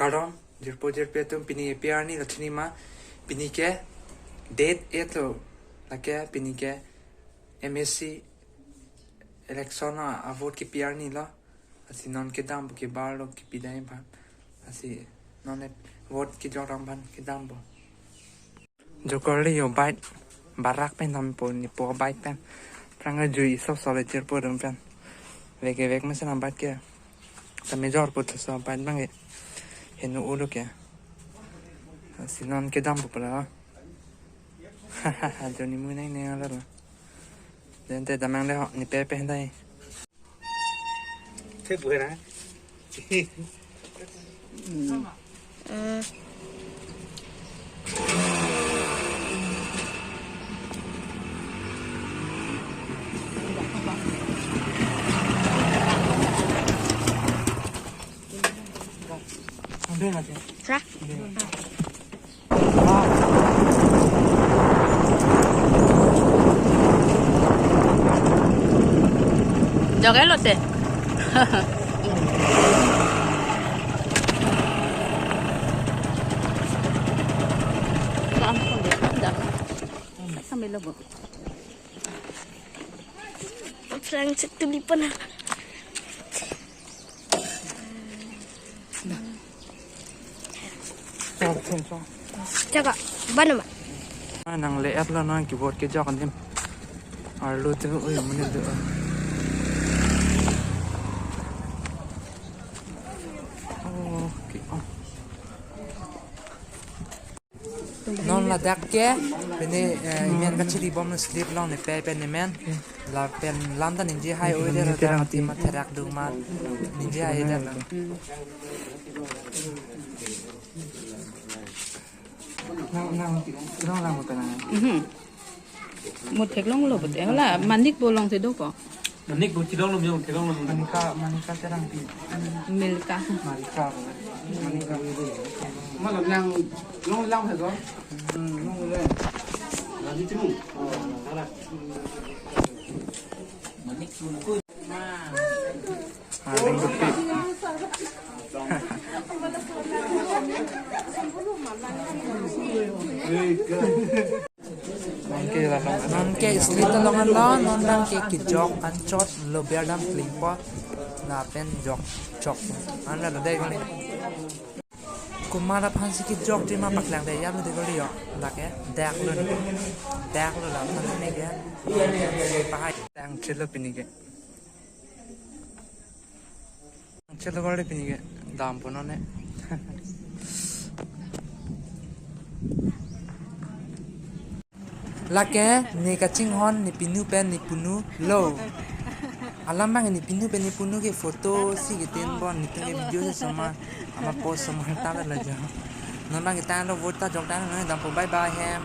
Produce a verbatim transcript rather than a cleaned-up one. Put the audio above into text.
Kardom, jirpo jirpi atum, pini ke pi arni lo, thini ma, pini ke date eight lo, lake pini ke M A C election a, a vote kepi arni lo, lasi non kedampo, kebar lo, kepi dam aphan, lasi non e vote kejok dam aphan kedampo. Jokorli yo bike, barak pen dampo, nepo bike pen. Prang ajui iso sole jirpo dum pen. Vek vek mesen a bike ke. Tame jorpo thuso bike bang ke. Henu udo ke. Lasi non kedampo pula. Hahaha, joni mu neng neng ala la. Dente damang le ho, nepe pe dai. Thế buồn hả? Hả? Joget lo te. Sambil lo, Bu. Frank cek tu lipan. Chaka, bana ma. Ah, nang le-et lo, nang keyboard kejok adim. Arlo tu, ui, mene tu. Oh, okay. Oh. Non ladak ke, pini, eh, imen kachiri bom slip long ne pe pen imen. Lapen lam ta ningje hai oi de, ladak adim atherak duma ningje hai de. Nang, nang, nang, nang, nang. Mhm. Mo theklong lo bote. Hala, Manik Bo along si do ko. Manik Bo chilong lo, mo theklong lo. Manika, Manika Terangpi. Milka. Manika. Manika. Malam nang, long lang hai ko. Hmm, long le. Lagi cemung. Manik Bo. Maling kepi. Non ke la, non ke slip along lo, non abang ke kejok anchot lo, biar dam klingpo lapen jok chok. An lo dei kali. Komat aphan si kejok ji ma paklang dei, ya lo dei kali yo. Lake dak lo ni. Dak lo la aphan ni ke. Pahai tang chelo pini ke. Chelo kali pini ke, dampo non e. Lake ne kachinghon ne pinu pen ne punu lo. Alam abang ne pinu pen ne punu ke photo si ke tin bon, netum ke video si osomar, ama post osomar ta la jo. Non abang ke tanglo, vote ta jok tanglo, dampo, bye bye hem.